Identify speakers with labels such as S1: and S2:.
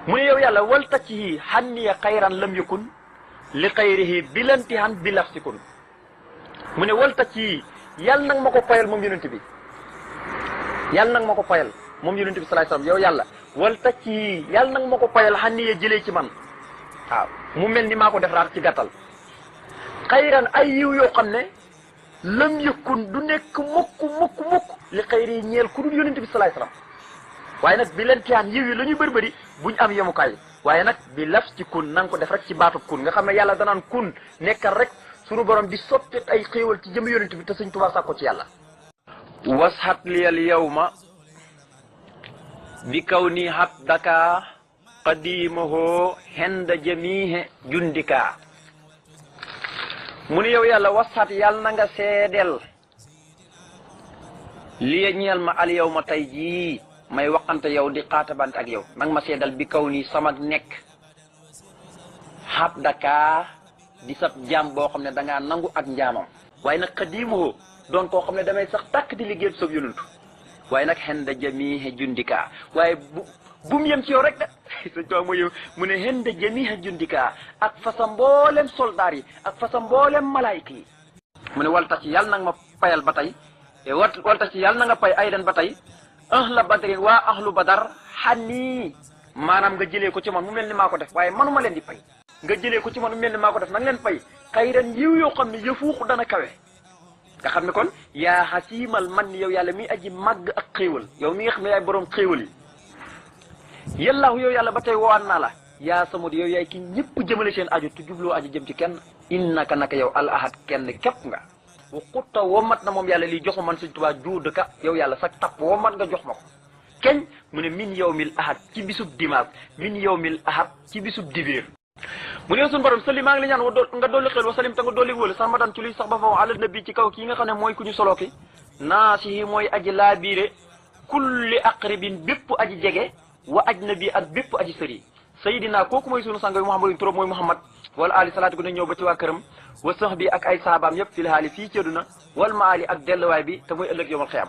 S1: mu ne yow yàlla wal taccihi xanniya xayran lam yakun li xayrihi bilantihan bi lafsikun mu ne wal taccihi yàlla nag ma ko payal moom yonent bi yàlla nag ma ko payal moom yonent bi salaay salaam yow yàlla wal taccihi yàlla nag ma ko payal xanniya jëlee ci man waaw mu mel ni maa ko defaraat ci gàttal xayran ay yiw yoo xam ne lam yakun du nekk mukk li xayri ñeel ku dul yonent bi salaay salaam waaye nag bi leen tiyaan yiw yi la ñuy bëri buñ am yemukaay waaye nag bi laf ci kun na nga ko def rek ci baatu kun nga xam ne yàlla danaan kun nekkal rek sunu borom di sotti ay xéewal ci jëm yonent bi te Sëñ Tuubaa sàkko ci yàlla washat liyal yawma bi kaw ni hat daka qadimahu henda jamihe jundika mu ne yow yàlla wasat yàlla na nga seedeel liya ñeel ma al yow ma tey jii may waxante yow di xaatabante ak yow nang ma seedal bi kaw nii sama nekk xab daka di sab jaam boo xam ne dangaa nangu ak njaamam waaye nag xadiimoo doon koo xam ne damay sax tàkk di liggéeyal soog yonantu waaye nag xen da jamihe jundika waaye bu mu yem ci yow rek de sëñ Tuubaa mooy mu ne xen da jamihe jundika ak fa sa mboolem soldaar yi ak fa sa mboolem malaayka yi mu ne wal tax ci yàlla nanga ma payal ba tey wal tax ci yàlla na nga pay ay den ba tey ahla badrin waa ahlu badar xanii maanaam nga jëlee ko ci man mu mel ni maa ko def waaye manuma leen di pay nga jëlee ko ci man mu mel ni maa ko def nanga leen pay xayran yiw yoo xam ne yëfuuxu dana kawe nga xam ne kon yaa xasiimal man ni yow yàlla mi aji màgg ak xéewal yow mi nga xam ne yaay boroom xéewal yi yàllaahu yow yàlla ba tey woowaan naa la yaa samad yow yaay ki ñëpp jëmale seen aju tu jubloo aju jëm ci kenn innaka naka yow al ahad kenn képp nga wa xutta womat na moom yàlla lii jox ma man Sëñ Tuubaa juudu ka yow yàlla sax tapp womat nga jox ma ko keñ mu ne min yawmil ahad ci bisub dimanche min yawmil ahad ci bisub dibéer mu ne suñu borom sali maa ngi la ñaan nga dolli xel wa salim te nga dolli wóolu sax ma daan ci luy sax ba faw ala nabi ci kaw kii nga xam ne mooy ku ñu soloo ki naasihi mooy aji laa biire kulli aqribin bépp aji jege wa ajnabi ak bépp aji sëri sayidina kooku mooy sunu sang bi Muhammad trop mooy Muhammad wala ali salaatu ko ne ñëw ba ci waa këram wa sax bi ak ay saabaam yëpp fil haali fii ci àdduna wal maali ak delluwaay bi te mooy ëllëg yowmal xiyaam